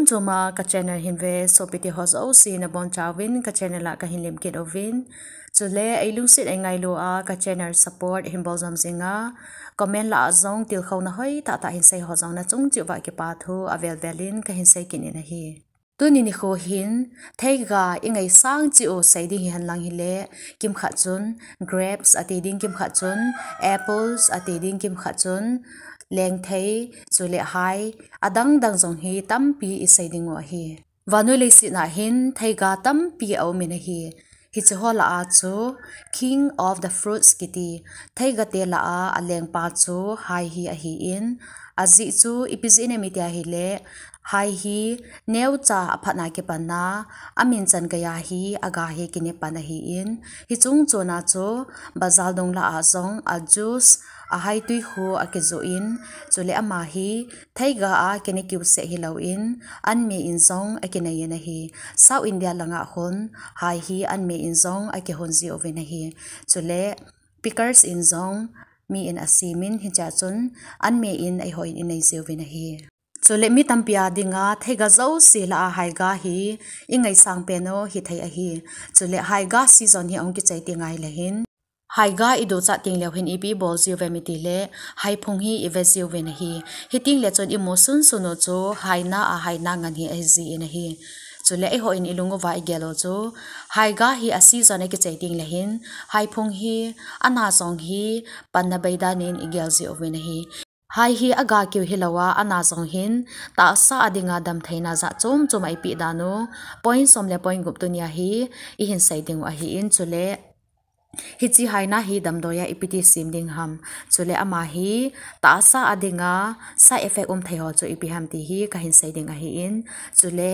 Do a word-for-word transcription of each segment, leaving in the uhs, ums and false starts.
Chuma ka channel hin ve sopite ho jouse nabonchauvin ka channel a kahin lemkit uvin. Chule eilungset eingailu a ka channel support hin bol jom jinga, comment lah a jong tilkhouna hoitah tah hin sei ho jong nachung cheh uva kipathu avel vel in kahin seikit in ahi. Tuni nikho hin theiga ingaisang cheh u sei ding hi henlang hile, kimkhat chun grapes ati ding, kimkhat chun apples ati ding, kimkhat chun lengthei, chule hai, adang dang jong hi tampi isei dingu ahi. Vannoi leiset a hin theiga tampi aumin ahi. Hiche ho lah a chu King of the Fruits kiti, theigate lah a alengpa chu hai hi ahin, ajeh chu ipi jeh inem iti ahile, hai hi neocha aphatna kipanna, aminchan geiya hi aga hi kine pan ahin, hiche chungchona chu bazar dung lah a jong a juice, ahai twi khu akijoh in, chule ama hi theiga a kine kiuseh hilouvin, anme in jong akinei in ahi. South India langa khun hai hi anme in jong akihon jiuvin ahi. Chule pickles in jong mi in asemin, hichea chun anme in eiho in inei jiuvin ahi. Chule mi tampi a dinga theiga jouse lah a haiga hi ingaisang pen u hithei ahi. Chule haiga season hi ahung kichai teng ahile hin, haiga iduchat tengleu hin ipi ibol jiuvem itile, haiphung hi ive jiuvin ahi. Hitengle chun imu sunsun u chu haina a haina ngan hi ahijin ahi. Chule eiho in ilung uva igel u chu, haiga hi a season akichai tengle hin, haiphung hi ana jong hi panna bei dan in igel jiuvin ahi. Hai hi aga kiu hilouva, ana jong hin tahsa a dinga damtheina jat chom chom a ipeh dan u, point som le point gup tunia hi ihin sei dingu ahin, chule hiche haina hi damdoiya ipi ti sem ding ham, chule ama hi tahsa a dinga side effect um thei ho chu ipi ham ti hi kahin sei ding ahin, chule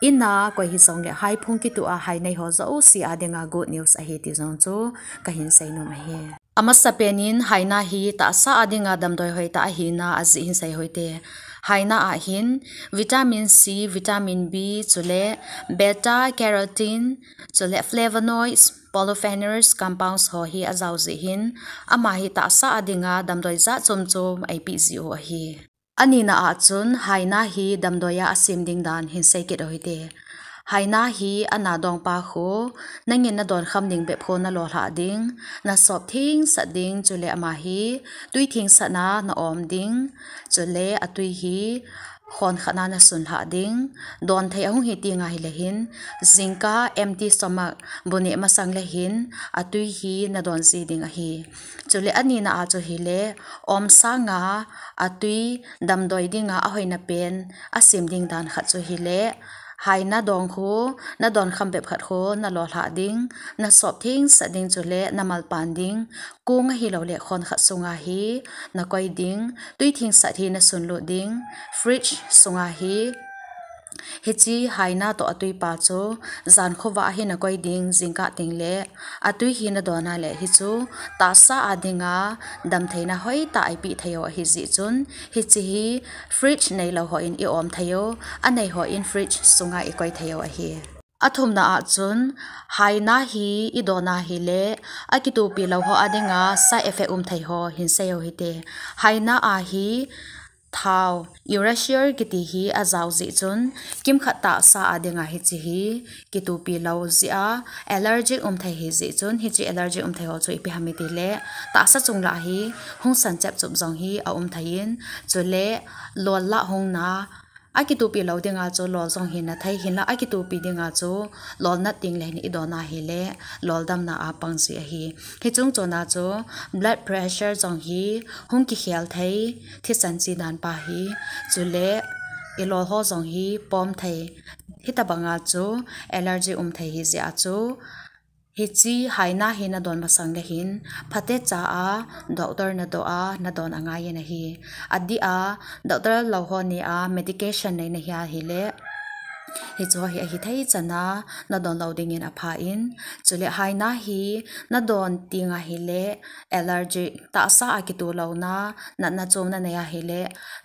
ina koi hijongle haiphung kituh a hai nei ho jouse a dinga good news ahi ti jong chu kahin seinom ahi. Amasapen in haina hi tahsa a dinga damdoi hoitah ahina ajeh hin sei u hite. Haina a hin vitamin C, vitamin B, chule beta carotene, chule flavonoids, polyphenols compounds ho hi ajao jeh hin, ama hi tahsa a dinga damdoi jat chom chom a ipeh jiu ahi. Anina a chun haina hi damdoiya asem ding dan hin seikit u hite. Haina hi ana dongpa khu, nangin nadon kham ding bep khu nalolhah ding, nasop thengsat ding, chule ama hi twi thengsatna naom ding, chule atwi hi khonkhatna nasunlhah ding, donthei ahung hi tenga hile hin, jingkah empty stomach, bu neh masang le hin, atwi hi nadon ji ding ahi. Chule anina a chu hile, om sanga atwi damdoi dinga ahoina pen asem ding dan khat chu hile, haina dong khu, nadon kham bep khat khu nalolhah ding, nasop thengsat ding, chule namalpan ding, kong ahiloule khonkhat sunga hi nakoi ding, twi thengsat hi nasunlut ding, fridge sunga hi hiche haina toh atwipa chu jan khovah a hi nakoi ding, jingkah tengle atwi hi nadon a le hichu tahsa a dinga damtheina hoitah a ipeh thei u ahijeh chun, hiche hi fridge neilou hon iom thei u, anei hon fridge sunga ikoi thei u ahi. Athumna a chun, haina hi idon a hile, akitopi lou ho a dinga side effect um thei ho hin sei u hite. Haina a hi thao, uracil kiti hi ajao jeh chun, kimkhat tahsa a dinga hiche hi kitopi lou jeh a, allergic um thei hijeh chun, hiche allergic um thei ho chu ipi ham itile, tahsa chung lah hi hung san chep chup jong hi aum thei in, chule lol lah hung na, akitopi lou dinga chu lol jong hi na thei, hinla akitopi dinga chu lol nat tengle hin idon a hile, lol damna a pang ji ahi. Hiche chungchona chu blood pressure jong hi hung kikhel thei, thisan che dan pa hi, chule ilol ho jong hi pom thei, hitobanga chu allergy um thei hijeh a chu, hiche haina hi nadon masang le hin, phatecha a doctor nadoh a nadon angai in ahi. Adih a, doctor lou ho nia medication nei nahi ahile, hicheho hi ahithei chana nadon lou dingin apha in, chule haina hi nadon tenga hile, allergy tahsa a kitoh louna, natna chom nanei ahile,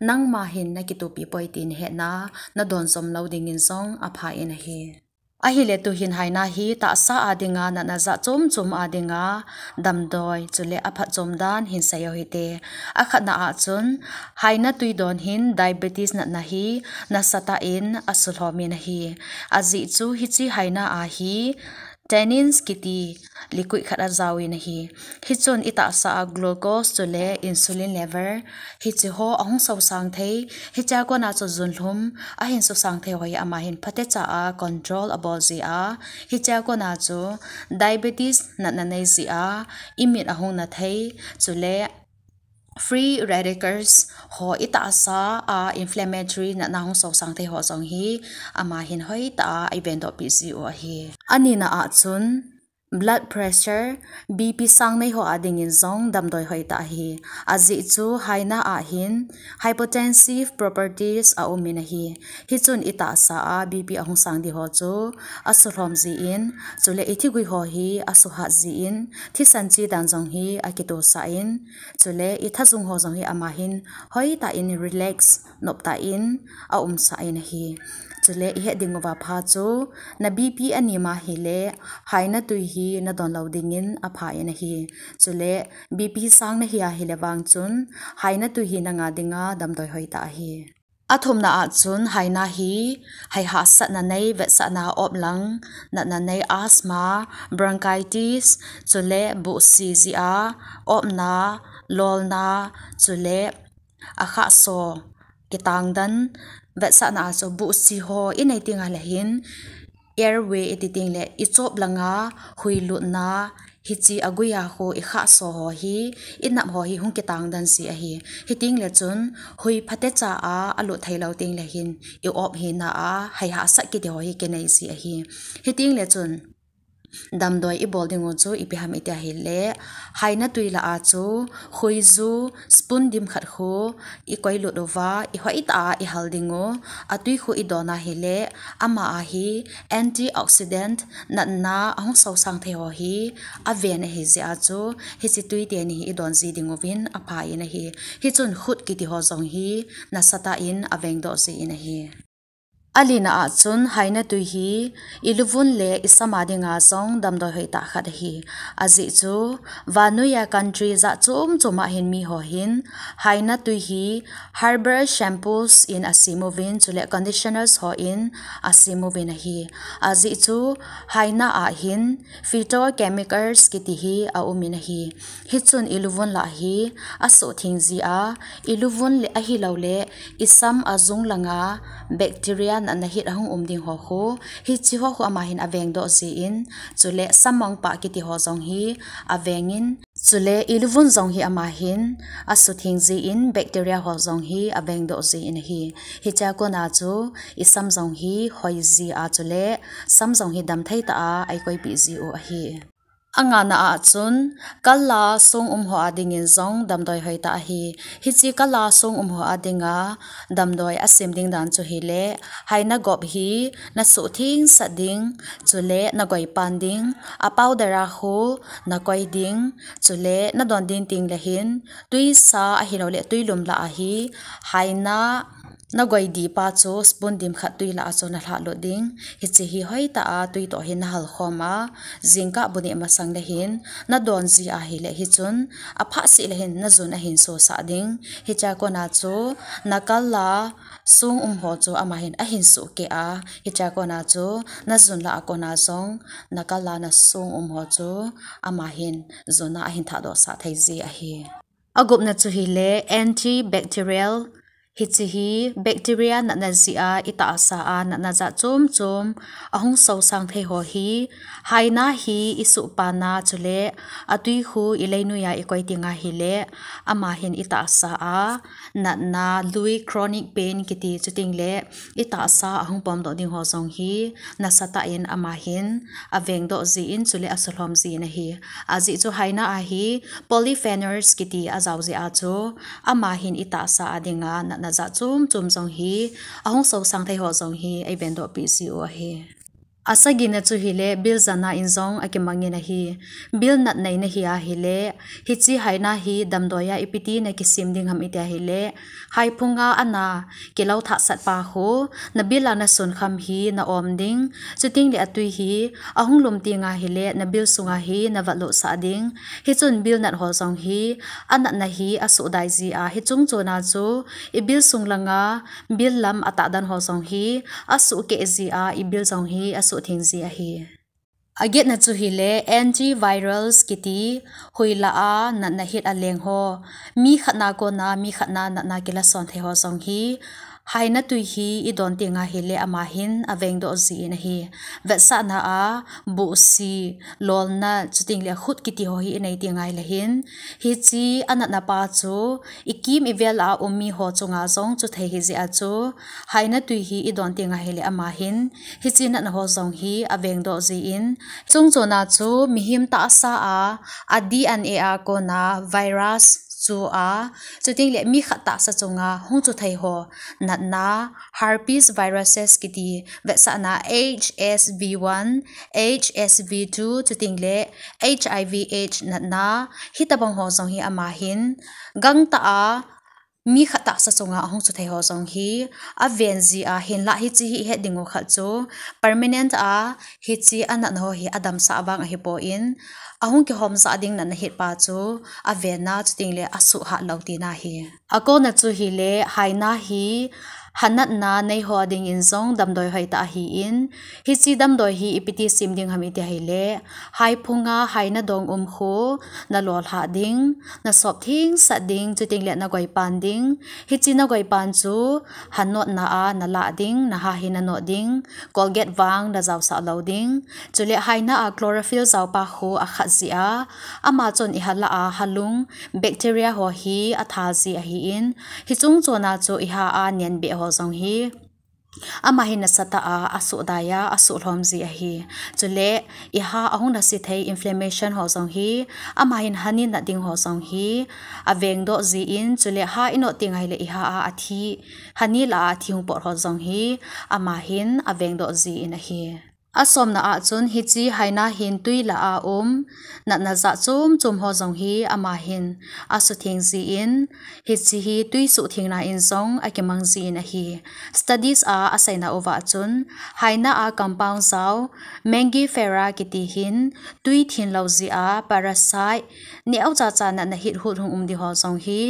nangma hin nakitopi poi ti nahetna, nadon jom lou dingin jong apha in ahi. Ahile tuhin haina hi tahsa a dinga natna jat chom chom a dinga damdoi chule aphatchom dan hin seiyu hite. Akhatna a chun haina tui don hin diabetes natna hi nasatah in asuhlhom in ahi. Ajeh chu hiche haina a hi tannins kiti liquid khat ajaovin ahi. Hichun itahsa a glucose chule insulin level hiche ho ahung sosang thei, hichea kona chu junlhum ahin sosang thei ho hi ama hin phatecha a control abol jia, hichea kona chu diabetes natna nei jia imit ahung na thei, chule free radicals ho itahsa a inflammatory natna hung sosang thei ho jong hi ama hin hoitah a eivendoh peh jiu ahi. Anina a chun blood pressure, B P sang nei ho a dingin jong damdoi hoitah ahi. Ajeh chu haina a hin hypotensive properties aumin ahi. Hichun itahsa a B P ahung sang di ho chu asuhlhom jin, chule ithigui ho hi asuhat jin, thisan che dan jong hi akitosah in, chule ithajung ho jong hi ama hin hoitah in relax noptah in aumsah in ahi. Chule ihet ding uva pha chu na B P anem ahile haina tui hi nadon lou dingin apha in ahi. Chule B P sang nahi ahile vang chun haina tui hi nanga dinga damdoi hoitah ahi. Athumna a chun haina hi hai hahsatna nei, vetsahna oplang, natna nei, asthma, bronchitis, chule buhsi jia opna, lolna, chule akhahso kitang dan, vetsahna a chu buhsi ho inei tengle hin airway iti tengle ichop langa hui lutna, hiche agui a khu ikhahso ho hi, inap ho hi hung kitang dan ji ahi. Hitengle chun hui phatecha a alut thei lou tengle hin i-op hina a hai hahsat kiti ho hi kinei ji ahi. Hitengle chun damdoi ibol dingu chu ipi ham iti ahile, haina tui lah a chu khuiju spoon dim khat khu ikoi lut uva, ihoitah a ihal dingu, atui khu idon ahile, ama a hi antioxidant natna ahung sosang thei ho hi aven ahi jeh a chu, hiche tui teni hi idon ji dinguvin apha in ahi. Hichun khut kiti ho jong hi nasatah in avengdoh jin ahi. Alina a chun haina tui hi iluvun le isam a dinga jong damdoi hoitah khat ahi. Ajeh chu vannoi a country jat chom chom a hin mi ho hin haina tui hi herbal shampoos in asem uvin, chule conditioners ho in asem uvin ahi. Ajeh chu haina a hin phytochemicals kiti hi aumin ahi. Hichun iluvun lah hi asuhtheng jia, iluvun le ahilouleh isam ajung langa bacteria natna hit ahung um ding ho khu, hiche ho khu ama hin avengdoh jin, chule samongpah kiti ho jong hi avengin, chule iluvun jong hi ama hin asuhtheng jin bacteria ho jong hi avengdoh jin ahi. Hichea kona chu isam jong hi hoi jia, chule sam jong hi damthei tah a eikoipeh jiu ahi. Angana a chun kal a song um ho a dingin jong damdoi hoitah ahi. Hiche kal a song um ho a dinga damdoi asem ding dan chu hile, haina gop hi nasuhthengsah ding, chule nagoi pan ding, apowder a khu nakoi ding, chule nadon ding tengle hin tuisa ahilouleh tuilum lah a hi haina nagoi dipa chu spoon dim khat tui lah a chu nalhahlut ding. Hiche hi hoitah a tui toh hin nahalkhom a, jingkah bu neh masang le hin nadon ji ahile hichun aphah seh le hin najun ahin sosah ding. Hichea kona chu nakal a song um ho chu ama hin ahin suhkeh a, hichea kona chu najun lah a kona jong nakal a nasong um ho chu ama hin jun a ahin thahdohsah thei ji ahi. Agupna chu hile antibacterial, hiche hi bacteria natna jeh a itahsa a natna jat chom chom ahung sosang thei ho hi, haina hi isuhpana chule atui khu ileinoi a ikoi tenga hile, ama hin itahsa a natna lui, chronic pain kiti, chutengle itahsa ahung pomdoh ding ho jong hi nasatah in ama hin avengdoh jin chule asuhlhom jin ahi. Ajeh chu haina a hi polyphenols kiti ajao jeh a chu ama hin itahsa a dinga natna jat chom chom jong hi ahung sosang thei ho jong hi eivendoh peh jiu ahi. Asagina chu hile bil jana in jong akimangin ahi. Bil natna in ahi ahile, hiche haina hi damdoi a ipi ti na kisem ding ham iti ahile, haiphunga ana kilou thahsat pa khu, na bil a na sunkham hi na om ding, chuting le atui hi ahung lum teng ahile, na bil sunga hi na vatlut sah ding. Hichun bil nat ho jong hi, anatna hi asuhdai ji a, hichung chona chu i bil sung langa bil lam atahdan ho jong hi asuhkeh ji a, i bil jong hi asuhtheng ji ahi. Agetna chu hile antivirals kiti, huila a natna hit aleng ho, mi khatna kona mi khatna natna kilason thei ho jong hi, haina tui hi idon teng ahile ama hin avengdoh ji in ahi. Vetsahna a buhsi, lolna, chuting le khut kiti ho hi inei teng ahile hin, hiche anatna pa chu ikim ivel a um mi ho chunga jong chu thei hiji a chu, haina tui hi idon teng ahile ama hin, hiche natna ho jong hi avengdoh ji in, chung chona chu mihem tahsa a, a D N A a kona virus chu a, chuting le mi khat tahsa chunga hung chu thei ho natna, herpes viruses kiti, vetsahna H S V one, H S V two, chuting le H I V H natna, hitabang ho jong hi ama hin, gangtah a mi khat tahsa chunga ahung chu thei ho jong hi aven ji a, hinlah hiche hi ihet ding u khat chu permanent a hiche anatna ho hi adamsah vang ahipon, ahung kihom jah ding natna hit pa chu avenna, chuting le asuhhat lou tina ahi. Akona chu hile haina hi hanatna nei ho dingin jong damdoi hoitah ahin, hiche damdoi hi ipi ti sem ding ham iti ahile, haiphunga haina dong um khu na lolhah ding, na sop thengsah ding, chuting le na goipan ding. Hiche na goipan chu hanotna a na lah ding, na ha hi na not ding, Colgate vang na jaosah lou ding. Chule haina a chlorophyll jaopa khu akhat ji a, ama chun iha lah a halung bacteria ho hi atha ji ahin, hichung chona chu iha a nenbeh ho jong hi ama hin nasatah a asuhdai a, asuhlhom ji ahi. Chule iha ahung nase thei inflammation ho jong hi ama hin hani nat ding ho jong hi avengdoh ji in, chule ha inot teng ahile iha a athi, hani lah a athi hung pot ho jong hi ama hin avengdoh ji in ahi. Asomna a chun hiche haina hin tui lah a um natna jat chom chom ho jong hi ama hin asutheng ji in, hiche hi tui suhthengna in jong akimang ji in ahi. Studies a aseina uva chun, haina a compound jao, Mangifera kiti hin, tui thenglou ji a parasite neocha cha natna hit hut hung um ding ho jong hi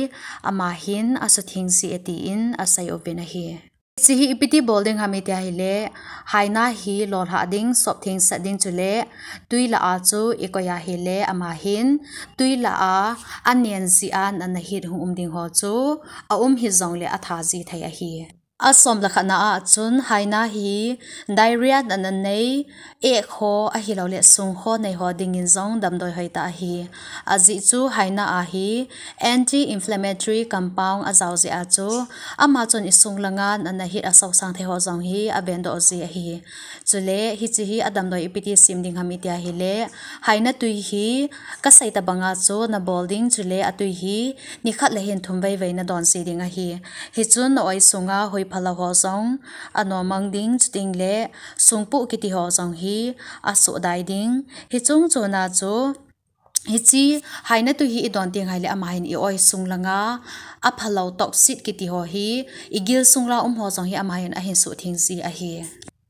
ama hin asutheng ji e tin asei uvin ahi. Hiche hi ipi ti bol ding ham iti ahile, haina hi lolhah ding, sop thengsah ding, chule tui lah a chu ikoi ahile ama hin, tui lah a anen ji a natna hit hung um ding ho chu aum hih jongle atha ji thei ahi. Asom le khatna a chun haina hi diarrhea natna nei, eh ho ahiloule sung ho nei ho dingin jong damdoi hoitah ahi. Ajeh chu haina a hi anti-inflammatory compound ajao jeh a chu, ama chun isung langa natna hit asaosang thei ho jong hi avendoh ji ahi. Chule hiche hi adamdoi ipi ti sem ding ham iti ahile, haina tui hi kasei tabanga chu nabol ding, chule atui hi nikhat le hin thum veivei nadon ji ding ahi. Hichun na oi sunga hui phalou ho jong anomang ding, chuting le sungpuh kiti ho jong hi asuhdai ding. Hichung chona chu hiche haina tui hi idon teng ahile ama hin i oi sung langa aphalou toxic kiti ho hi, igil sung la um ho jong hi ama hin ahin suhtheng ji ahi.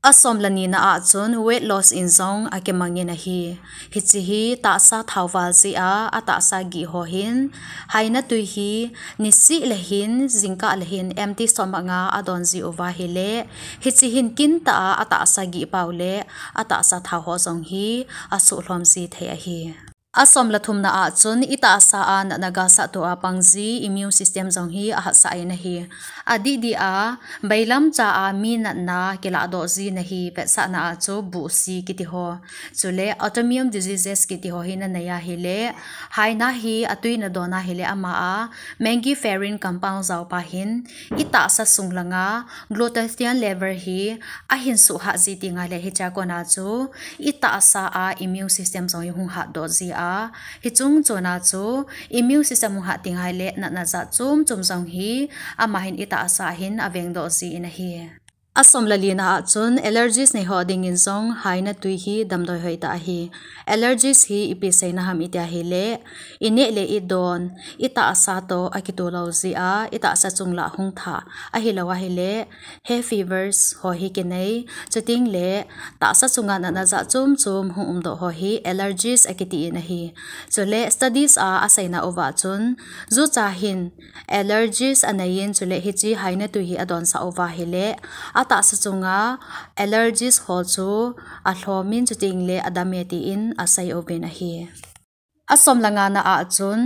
Asom le nina a chun weight loss in jong akimangin ahi. Hiche hi tahsa thao val jeh a, atahsa gih ho hin, haina tui hi nisih le hin, jingkah le hin empty stomach a adon ji uva ahile, hiche hin kintah a atahsa gih pau le atahsa thao ho jong hi asuhlhom ji thei ahi. Asom le thumna a chun itahsa a natna gasah tua pang ji immune system jong hi ahatsah in ahi. Adih dih a, bailam cha a mi natna kilahdoh ji nahi, vetsahna a chu buhsi kiti ho, chule autoimmune diseases kiti ho hi nanei ahile, haina hi atui nadon ahile ama a mangiferin compound jaopa hin itahsa sung langa glutathione level hi ahin suhhat ji teng ahile, hichea kona chu itahsa a immune system jong hi hung hatdoh ji a, hichung chona chu immune system hung hat teng ahile natna jat chom chom jong hi ama hin itahsa a hin avengdoh ji in ahi. A som le lina a chun allergies nei ho dingin jong haina tui hi damdoi hoi tah ahi. Allergies hi ipi seina ham itia ahile, i neh le i don, i tahsa toh akitoh lou jeh a, i tahsa chung lah hung thah, ahilou ahile, hay fevers ho hi kinei, chuteng le tahsa chunga natna jat chom chom hung umdoh ho hi allergies akiti in ahi. Chule studies a aseina uva chun, jucha hin allergies anei in, chule hiche haina tui hi adonsah uva ahile, atahsa chunga allergies ho chu alhom in, chuteng le adam e tin asei uvin ahi. A som le ngana a chun,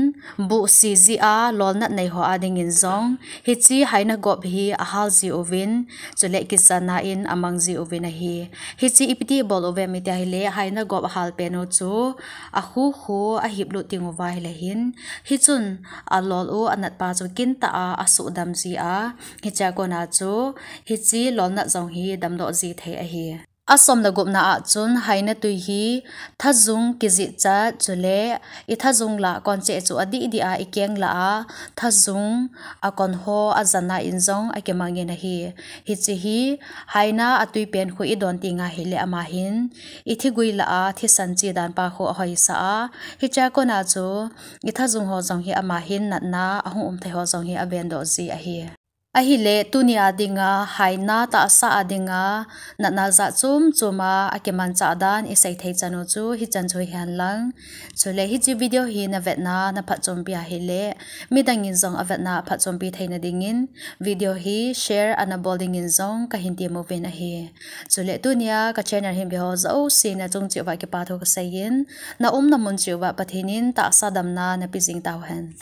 buhsi jeh a lolnat nei ho a dingin jong, hiche haina gop hi ahal ji uvin, chule kichanna in amang ji uvin ahi. Hiche ipi ti bol uvem itia ahile, haina gop ahal pen u chu, akhu khu ahip lut ding uva ahile hin, hichun alol u anatpa chu kintah a asuhdam ji a, hichea kona chu, hiche lolnat jong hi damdoh ji thei ahi. A som le gupna a chun haina tui hi thajung kijih chat, chule i thajung lah kon cheh chu adih dih a, i keng lah a thajung akon ho ajan a in jong akimang in ahi. Hiche hi haina atui pen khu i don teng ahile ama hin i thigui lah a thisan che dan pa khu ahoisah a, hichea kona chu i thajung ho jong hi ama hin natna ahung um thei ho jong hi avendoh ji ahi. Ahile, tunia dinga haina tahsa a dinga natna jat chom chom a akimanchah dan isei thei chan u chu hichan chu hihen lang. Chule hiche video hi navetna naphatchompi ahile, midang in jong avetna aphatchompi theina dingin video hi share ana bol dingin jong kahin temuvin ahi. Chule tunia ka channel hin ve ho jouse nachung cheh uva kipa thu kasei in, na umna mun cheh uva Pathen in tahsa damna napeh jing tauhen.